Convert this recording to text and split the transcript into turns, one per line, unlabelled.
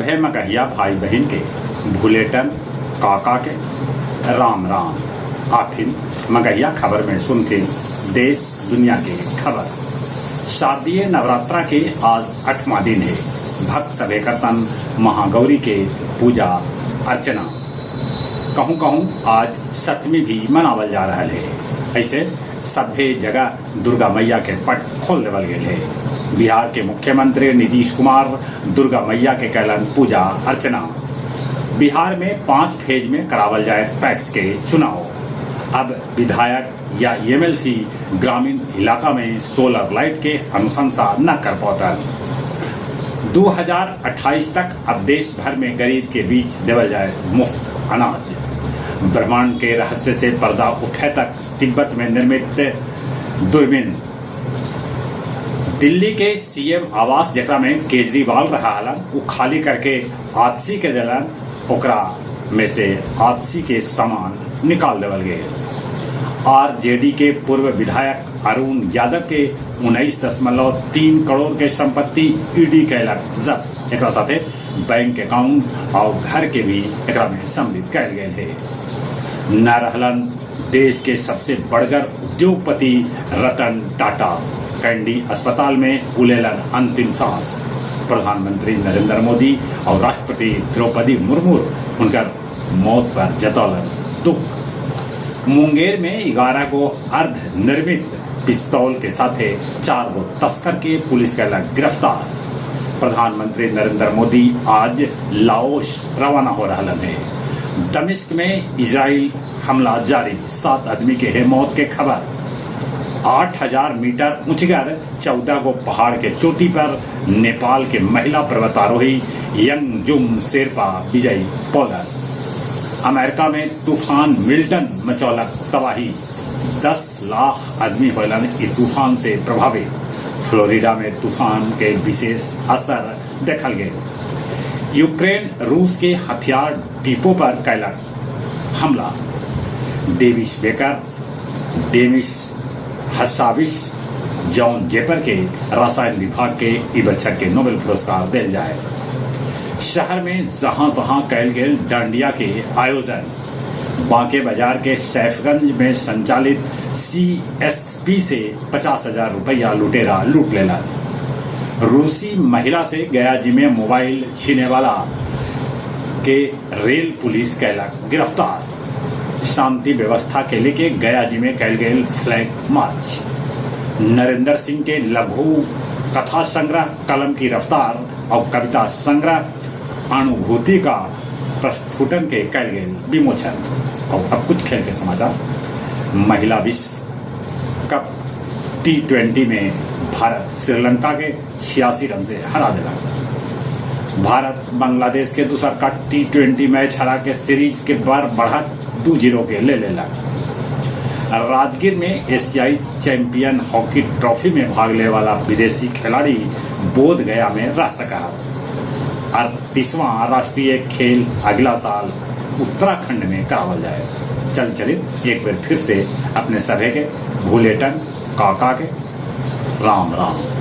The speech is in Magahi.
सभे मगहिया भाई बहिन के भुलेटन काका के राम राम। आथिन मगहिया खबर में सुनथिन देश दुनिया के खबर। शारदीय नवरात्रा के आज अठवां दिन हे। भक्त सभे करतन महागौरी के पूजा अर्चना। कहूँ-कहूँ आज सतमी भी मनावल जा रहल हे। अइसे सभे जगह दुर्गा मइया के पट खोल देवल गेल हे। बिहार के मुख्यमंत्री नीतीश कुमार दुर्गा मइया के कैलन पूजा अर्चना। बिहार में पाँच फेज में करावल जाए पैक्स के चुनाव। अब विधायक या एमएलसी ग्रामीण इलाका में सोलर लाइट के अनुशंसा न कर पौतन। 2028 तक अब देश भर में गरीब के बीच देवल जाए मुफ्त अनाज। ब्रह्मांड के रहस्य से पर्दा उठे तक तिब्बत में निर्मित दूरबीन। दिल्ली के सीएम आवास जेकरा में केजरीवाल रहा हलन, उ खाली करके आतिशी के देलन। ओकरा में से आतिशी के सामान निकाल देवल गए। आरजेडी के पूर्व विधायक अरुण यादव के 19.3 करोड़ के संपत्ति ईडी कैलक जब्त। एकरा साथे बैंक अकाउंट और घर के भी एकरा में सम्मिलित कैल गेल है। न रहलन देश के सबसे बड़गर उद्योगपति रतन टाटा। कैंडी अस्पताल में उलेलन अंतिम सांस। प्रधानमंत्री नरेंद्र मोदी और राष्ट्रपति द्रौपदी मुर्मू उनकर मौत पर जतौलन दुख। मुंगेर में 11 गो अर्ध निर्मित पिस्तौल के साथे 4 गो तस्कर के पुलिस कैलक गिरफ्तार। प्रधानमंत्री नरेंद्र मोदी आज लाओस रवाना हो रहा है। दमिश्क में इजराइल हमला जारी, 7 आदमी के है मौत के खबर। 8000 मीटर ऊंचगर 14 गो पहाड़ के चोटी पर नेपाल के महिला पर्वतारोही यंगजुम शेरपा विजयी पौलर। अमेरिका में तूफान मिल्टन मचौलक तबाही। 10 लाख आदमी होलन इ तूफान से प्रभावित। फ्लोरिडा में तूफान के विशेष असर देखल गए। यूक्रेन रूस के हथियार डिपो पर कैलक हमला। Davis baker, Demis Hassabis, John जेपर के रसायन विभाग के ई बच्छर के नोबेल पुरस्कार दिल जाए। शहर में जहां तहां कैल गेल डांडिया के आयोजन। बांके बाजार के सैफगंज में संचालित सीएसपी से 50,000 रुपया लुटेरा लूट लेला। रूसी महिला से गया जी में मोबाइल छीने वाला के रेल पुलिस कैलक गिरफ्तार। शांति व्यवस्था के लेके गया जी में कैल गेल फ्लैग मार्च। नरेंद्र सिंह के लघु कथा संग्रह कलम की रफ्तार और कविता संग्रह अनुभूति का प्रस्फुटन के कैल गेल विमोचन। और अब कुछ खेल के समाचार। महिला विश्व कप टी20 में भारत श्रीलंका के 86 रन से हरा दिला। भारत बांग्लादेश के दूसर का टी20 मैच हरा के सीरीज के बार बढ़त 2-0 के ले लेला। राजगीर में एशियाई चैंपियन हॉकी ट्रॉफी में भाग ले वाला विदेशी खिलाड़ी बोध गया में रह सका। 38वां राष्ट्रीय खेल अगला साल उत्तराखंड में करावल जाए। चल चलित एक बार फिर से अपने सभे के भूलेटन काका के राम राम।